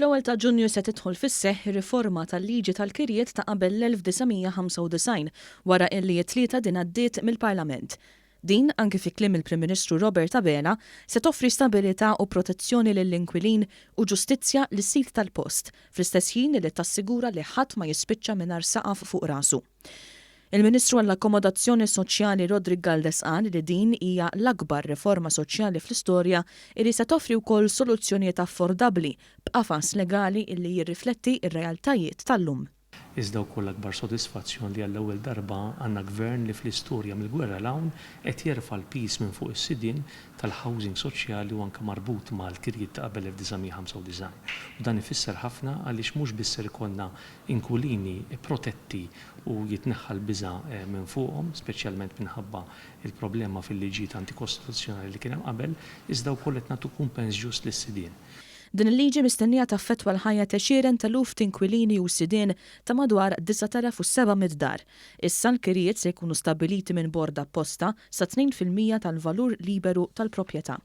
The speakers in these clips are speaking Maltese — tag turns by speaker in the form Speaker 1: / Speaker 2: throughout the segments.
Speaker 1: Fl-ewwel ta' Ġunju se tidħol fis-seħħ ir-riforma tal-liġi tal-kirjiet ta' qabel l-1995 wara illi t-Tlieta din għaddiet mill-Parlament. Din, anki fi kliem il-Prim Ministru Robert Abela, se toffri stabilità u protezzjoni lill-inkwilin u ġustizzja lis-sid tal-post, fl-istess ħin li tassigura li ħadd ma jispiċċa mingħajr saqaf fuq rasu. Il-Ministru għall-Akkomodazzjoni Soċjali Roderick Galdes qal li din hija l-akbar riforma soċjali fl-istorja illi se toffri wkoll soluzzjonijiet affordabbli b'qafas legali illi jirrifletti r-realtajiet tal-lum.
Speaker 2: Iżda wkoll l-akbar sodisfazzjon li għall-ewwel darba għandna Gvern li fl-istorja mill-gwerra 'l hawn qed jerfa' l-piż minn fuq is-sidien tal-housing soċjali u anke marbut mal-kirjiet ta' qabel 1995. U dan ifisser ħafna għaliex mhux biss ser ikollna inkwilini protetti u jitneħħa l-biża' minn fuqhom, speċjalment minħabba l-problema fil-liġijiet antikostituzzjonali li kien hemm qabel, iżda wkoll qed nagħtu kumpens ġust lis-sidien.
Speaker 1: Din il-liġi mistennija taffettwa l-ħajja t'għexieren t'eluf t'inkwilini u sidien ta' madwar 9,700 dar. Issa l-kirjiet se jkunu stabbiliti minn bord apposta sa 2% tal-valur liberu tal-proprjetà.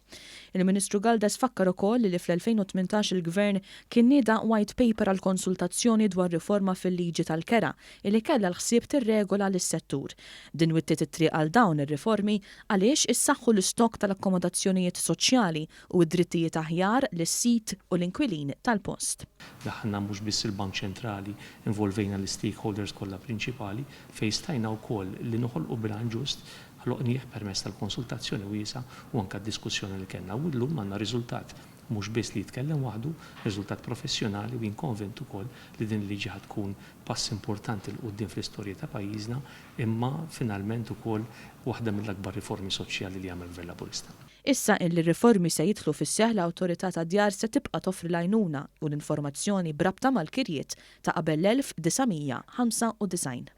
Speaker 1: Il-Ministru Galdes fakkar ukoll li fl-2018 il-Gvern kien nieda White Paper għall-konsultazzjoni dwar riforma fil-liġi tal-kera illi kellha l-ħsieb tirregola lis-settur. Din wittiet it-triq għal dawn ir-riformi għaliex issaħħu l-istokk tal-akkomodazzjonijiet soċjali u d-drittijiet aħjar lis-sid u l-inkwilin tal-post.
Speaker 2: Daħħalna mhux biss il-Bank Ċentrali, involvejna l-istakeholders kollha prinċipali fejn stajna wkoll li noħolqu bilanċ ġust, ħloqnieh permezz tal-konsultazzjoni wiesgħa u anke d-diskussjoni li kellna u llum għandna riżultat mhux biss li jitkellem waħdu, riżultat professjonali u jien konvint ukoll li din il-liġi ħa tkun pass importanti 'l quddiem fl-istorja ta' pajjiżna imma finalment ukoll waħda mill-akbar riformi soċjali li għamel Gvern Laburista.
Speaker 1: Issa illi r-riformi se jidħlu fis-seħħ l-Awtorità tad-Djar se tibqa' toffri l-għajnuna u l-informazzjoni b'rabta mal-kirjiet ta' qabel l-1995.